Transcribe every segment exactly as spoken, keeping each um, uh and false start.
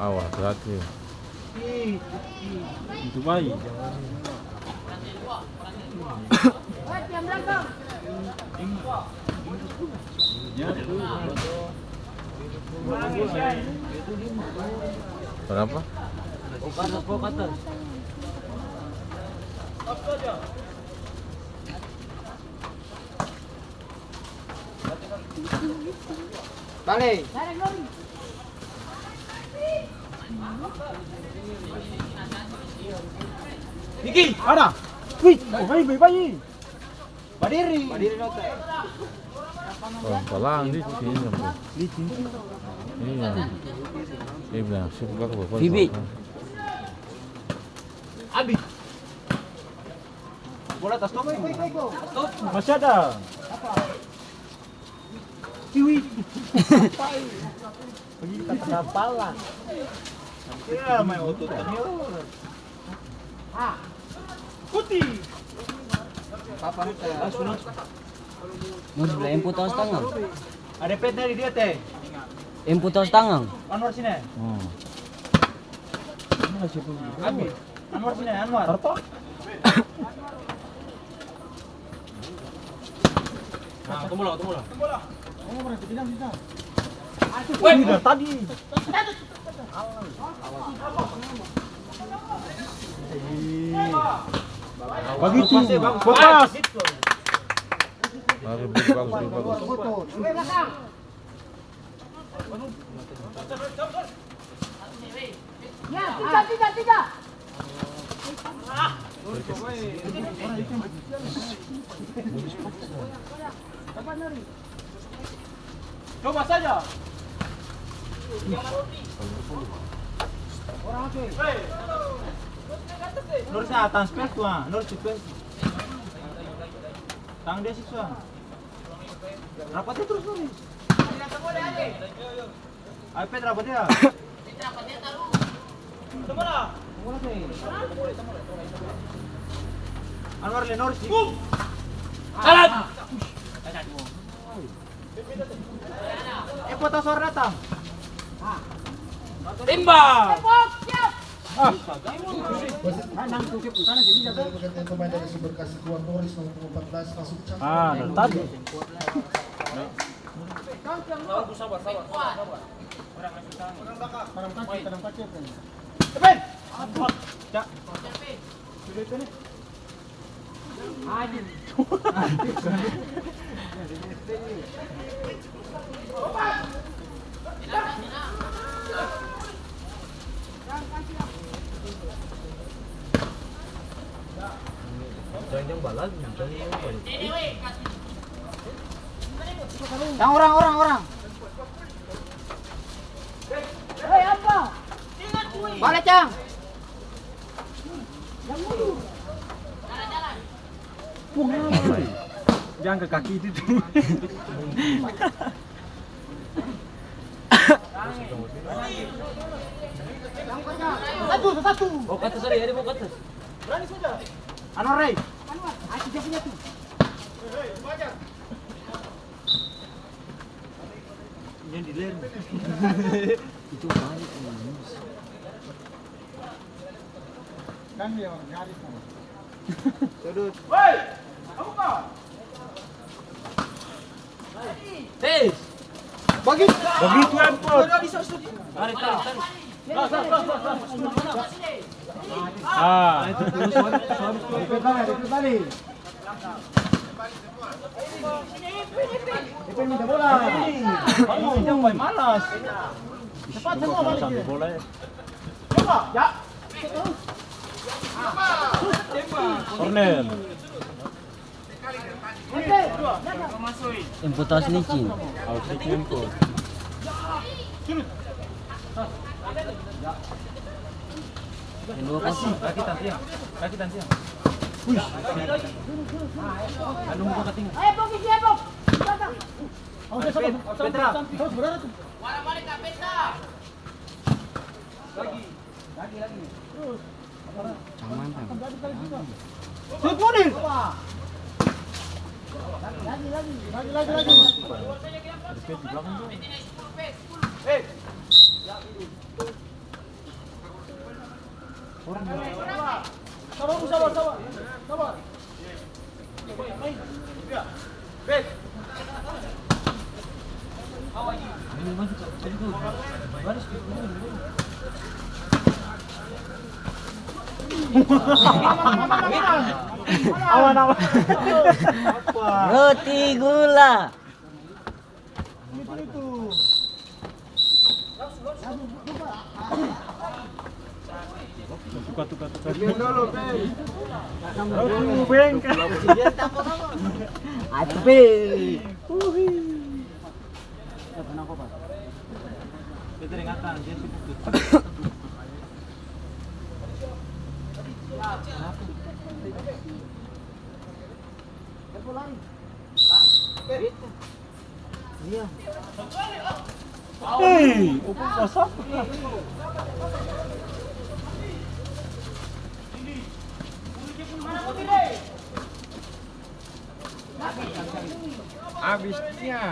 Awas, hati-hati. Itu bayi. Kenapa? Bale. Niki, ada. Wih, bayi, bayi, bayi. Badiri. Badiri, Dokter. Palang-palang, licin, ya, Bu. Licin. Iya. Dia bilang, "Sip, gua ke bawah." Bibi. Abis. Bola tas top. Masih ada. Kiwi. Pergi kita ke kepala. Iya, main otot senior. Ah. Kuti. Papa, ah, sunat. Mau sebelah emput awas tangan. Ada pet dari dia, teh. Emput awas tangan. Anwar sini. Hmm. Abi. Anwar sini, Anwar. Harto? Nah, tunggu lah, tunggu lah. Weh, dari tadi. Bagitu. Bagus. Bagus, bagus, bagus. Ya, tiga, tiga, tiga. Coba saja. Nur sa, transfer tu, ah. Nur transfer. Tangan dia siksa. Rapatnya terus, Nuri. Ayo, Pet, rapat dia. Anwar Lenor sih. Kalah. Eh, kota suara datang. Timbang. Pemain dari Sumber Kasih Kuat Boris nomor punggung empat belas masuk cakar. Ah, dari tadi. Sabar, sabar, sabar, sabar. Tanam kaki, tanam kaki apa ini? Eben! Aduh. Cak. Sudah itu nih. Cang, orang, orang, orang. Hei, apa? Bale, Cang. Buang apa? Dia angka kaki itu tuh. Satu, satu. Bawa ke atas, Ray. Ade bawa ke atas. Berani saja. Anwar, Ray. Anwar, ah, itu dia punya tuh. Yang di ler. Itu balik, Mas. Kan dia orang garis, kan? Sudut. Woi! Kamu kah? Tes. Bagi. Bagitu, Emput. Tarik, tarik, tarik. Ah. Itu terus, suami, suami, suami. Depan balik, depan balik. Depan minta bola. Ini, ini yang paling malas. Cepat semua balik. Bola, ya. Coba, ya. Corner. Emput awas licin. Awas licin, Emput. Yang dua kosong. Kaki tansiang. Kaki tansiang. Wih. Aduh, muka keting. Ayo, Bok, isi, Bok. Petra. Warna balik, Kak Petra. Lagi. Lagi, lagi. Terus. Cang mantap. Shoot, Munir. Aman, aman. Roti gula. Tuka, tuka, tuka. Roti bengkak. Aduh, be. Hei, opo pasang? Abis dia.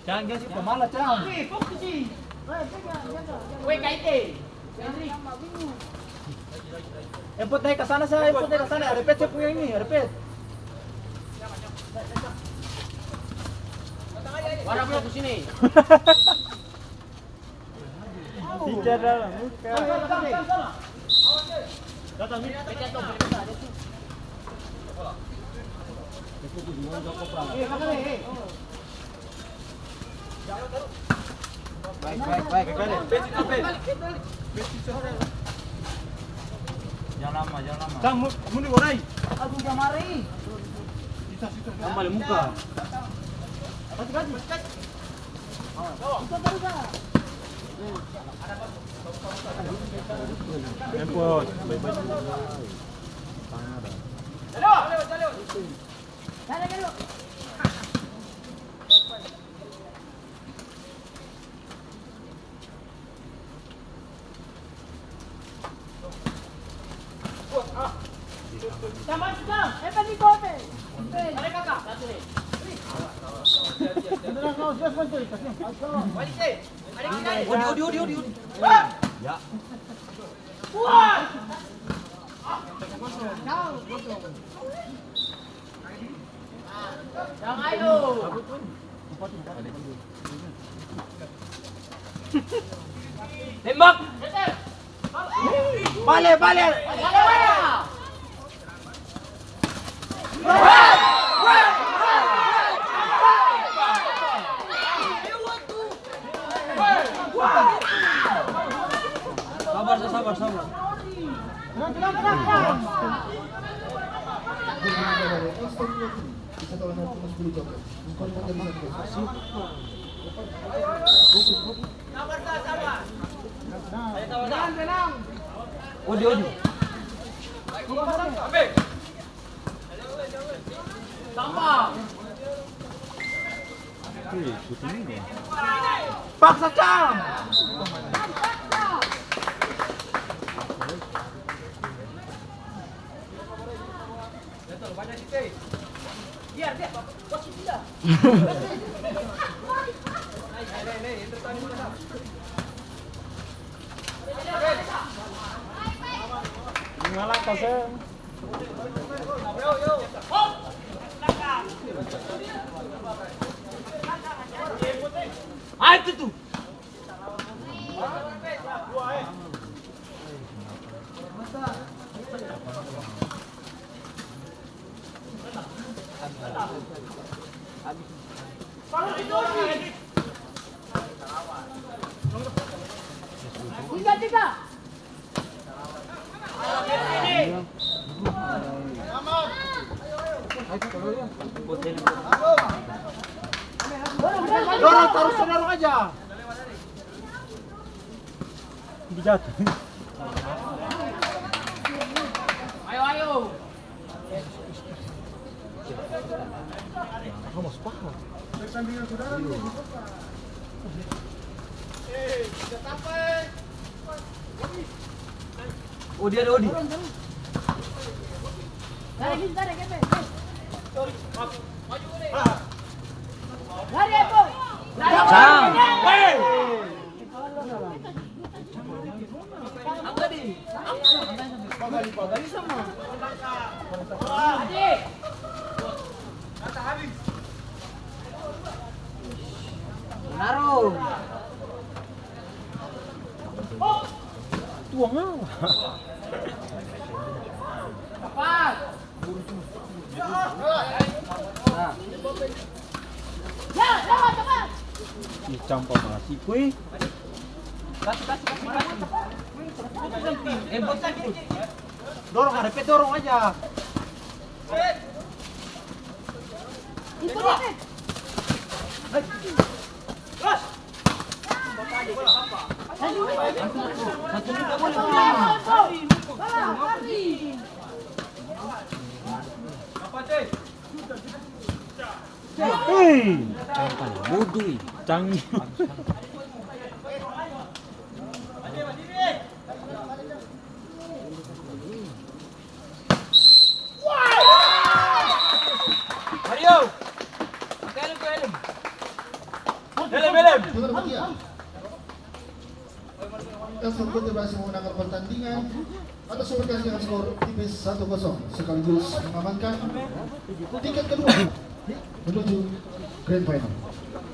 Cang, dia si pemalas, Cang. Weh, Kaite. Emput naik ka sana, sa, emput naik ka sana. Ada pet, saya punya ini, ada pet. Warna punya ku sini. Bicara muka. Baik, baik, baik. Jang lama, jang lama. Cang, mu-, mundur, Borai. Aduh, jang mari. Sisa, sisa. Jang bale muka. Kasih, kasih. Empot, baik-baik. Odi, odi, odi, odi, odi. Ya. Tembak! Bale, bale! Sabar, sabar, sabar. Odi, odi. Paksa, Cang! Ayo tuh, tuh. Tiga, tiga. Dorong, dorong, dorong aja. Jatuh. Ayo, ayo. Oh, dia ada Odi. Tuang apa? Ih, campa mati, kuy. Dorong, ada pe dorong aja. Hei, cang pala bodo, eh. Cang. Mario, pakai helm, pakai helm. Helm, helm. Dengan demikian, Elson Kote berhasil memenangkan pertandingan atas Super Clash dengan skor tipis satu kosong, sekaligus mengamankan tiket kedua menuju grand final.